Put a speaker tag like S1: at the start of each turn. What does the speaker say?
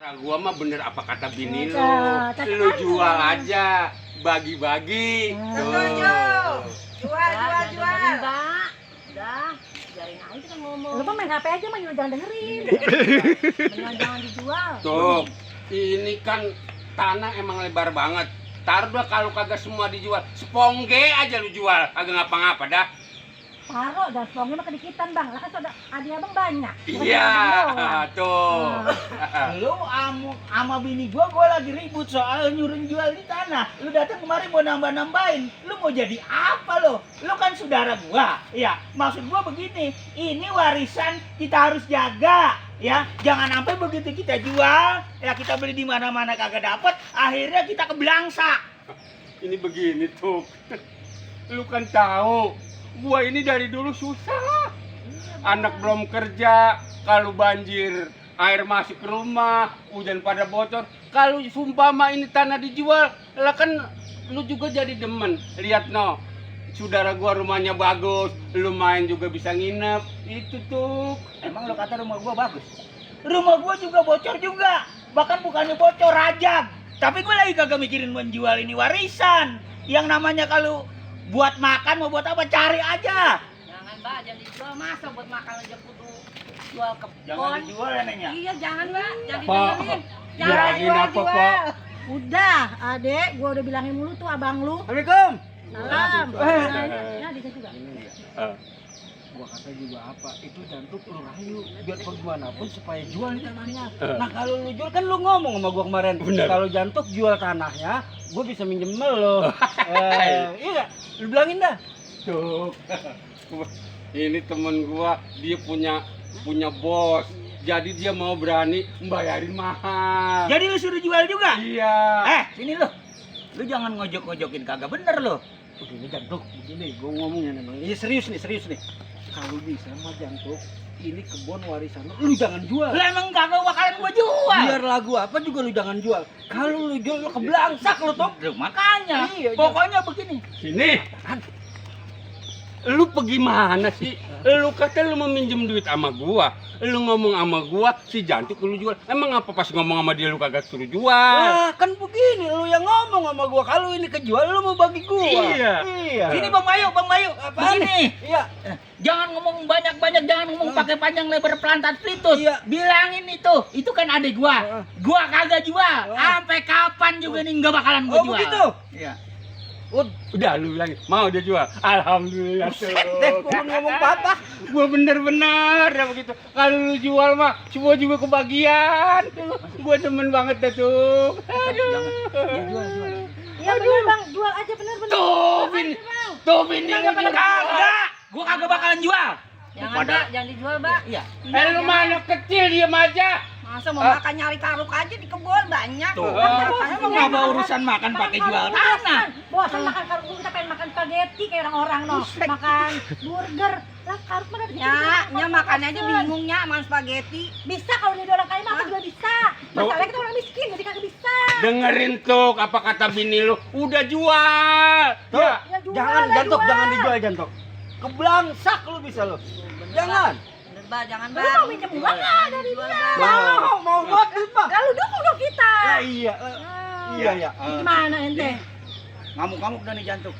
S1: Kata gua mah bener apa kata bini lu.
S2: Cocok
S1: Lu
S2: aja.
S1: jual aja, bagi-bagi.
S3: Setuju. Jual.
S2: Mbak. Udah, biarin aja kita ngomong. Lu mah main HP aja mah jangan dengerin. Beneran jangan dijual.
S1: Tuh, ini kan tanah emang lebar banget. Taruh dah kalau kagak semua dijual, sepongge aja lu jual, kagak ngapa-ngapa dah.
S2: Taruh dan sepongnya mah kedikitan bang. Lah kan saudara adik abang banyak. Bukan
S1: Iya,
S2: abang doang.
S1: tuh.
S4: Lu sama bini gua lagi ribut soal nyuruh jual di tanah. Lu datang kemari mau nambah-nambahin. Lu mau jadi apa lo? Lu kan saudara gua. Iya, maksud gua begini. Ini warisan kita harus jaga. Ya, jangan sampai begitu kita jual, ya kita beli di mana-mana kagak dapet, akhirnya kita kebelangsa.
S1: Ini begini tuh. Lu kan tahu, gua ini dari dulu susah. Anak belum kerja, kalau banjir air masuk ke rumah, hujan pada bocor. Kalau sumpama ini tanah dijual, lah kan lu juga jadi demen. Lihat no, saudara gua rumahnya bagus, lu main juga bisa nginep. Itu tuh.
S4: Emang lo kata rumah gua bagus? Rumah gua juga bocor juga. Bahkan bukannya bocor, rajang. Tapi gua lagi kagak mikirin menjual ini warisan. Yang namanya kalau buat makan mau buat apa, cari aja.
S2: Jangan mbak, jangan dijual. Masa buat makan aja kudu jual kebon.
S4: Jangan dijual ya Neng ya?
S2: Iya jangan mbak, jangan
S1: Pak,
S2: didengerin. Jangan
S1: bilangin apa, Pak?
S2: Udah, adek, gua udah bilangin mulu tuh abang lu.
S4: Assalamualaikum.
S2: Salam. Ya, bisa juga.
S5: Gua kata juga apa, itu jantung lu rayu biar bagaimanapun supaya jual nih tanahnya. Nah kalau lu jual kan lu ngomong sama gua kemarin,
S1: Bener.
S5: kalau jantung jual tanahnya gua bisa minjem lo. Iya gak? Lu bilangin dah.
S1: Tuh. Ini temen gua, dia punya bos. Jadi dia mau berani membayarin mahal.
S4: Jadi lu suruh jual juga?
S1: Iya.
S4: Sini lu. Lu jangan ngojok-ngojokin, kagak bener lu.
S5: Begini jantung, begini gua ngomongnya nih. Iya serius nih. Kalau bisa mah jantung, ini kebun warisan lu jangan jual.
S4: Lu emang kagak bakalan gua jual.
S5: Biar lagu apa juga lu jangan jual. Kalau lu jual lu keblangsak lu tuh.
S4: Makanya,
S5: Iya,
S4: pokoknya begini.
S1: Sini. Lu pergi mana sih? Lu kata lu mau minjem duit sama gua. Lu ngomong sama gua, si Jantik lu jual. Emang apa pas ngomong sama dia lu kagak suruh jual?
S5: Nah, kan begini lu yang ngomong sama gua, kalau ini kejual lu mau bagi gua.
S1: Iya.
S4: Sini Bang Bayu. Begini.
S5: Iya.
S4: Jangan ngomong banyak-banyak, jangan ngomong pakai panjang lebar pelantar pelitus.
S5: Iya.
S4: Bilangin itu kan adik gua. Gua kagak jual. Sampai kapan juga nih nggak bakalan gua
S5: Oh
S4: jual.
S5: begitu.
S4: Iya.
S1: Udah lu bilangin, mau dia jual. Alhamdulillah tuh.
S5: Deh, gua ngomong patah.
S1: Gua bener-bener ya begitu. Kalau lu jual mah semua juga kebagian. Gua demen banget dah tuh. Aduh.
S4: Jual.
S2: Iya bener bang, jual aja bener.
S1: Tuh bini lu jual.
S4: Kagak. Gua kagak bakalan jual.
S2: Jangan
S1: Pada-
S2: mbak, jangan dijual mbak.
S4: Iya.
S1: Lu mah anak kecil diem aja.
S3: Masa mau makan nyari karuk aja di kebun banyak.
S4: Tuh.
S3: Emang
S4: Emang apa urusan makan pakai jual tanah?
S2: Bosan makan karuk, kita pengen makan spaghetti kayak orang-orang no. Makan burger. Lah karuk mana
S3: nya makan aja bingung nya makan spaghetti.
S2: Bisa kalau dia orang kaya makan juga bisa. Masalahnya kita orang miskin jadi kagak bisa.
S1: Dengerin tuh apa kata bini lu. Udah jual.
S5: Tuh,
S1: Ya.
S2: Ya jual,
S5: jangan
S2: lah,
S5: jantung,
S2: jual.
S5: jangan dijual jantung. Keblangsak lu bisa lu. Jangan.
S3: Bener Mbak, jangan
S2: Lu
S3: Mbak.
S2: mau minjem uang nggak dari
S3: Jual,
S2: dia?
S3: Mbak.
S5: Mau buat duit mah.
S2: Lalu dukung dong kita.
S5: Ya, iya. Iya ya.
S2: Gimana ente?
S4: Ngamuk-ngamuk dah nih jantung.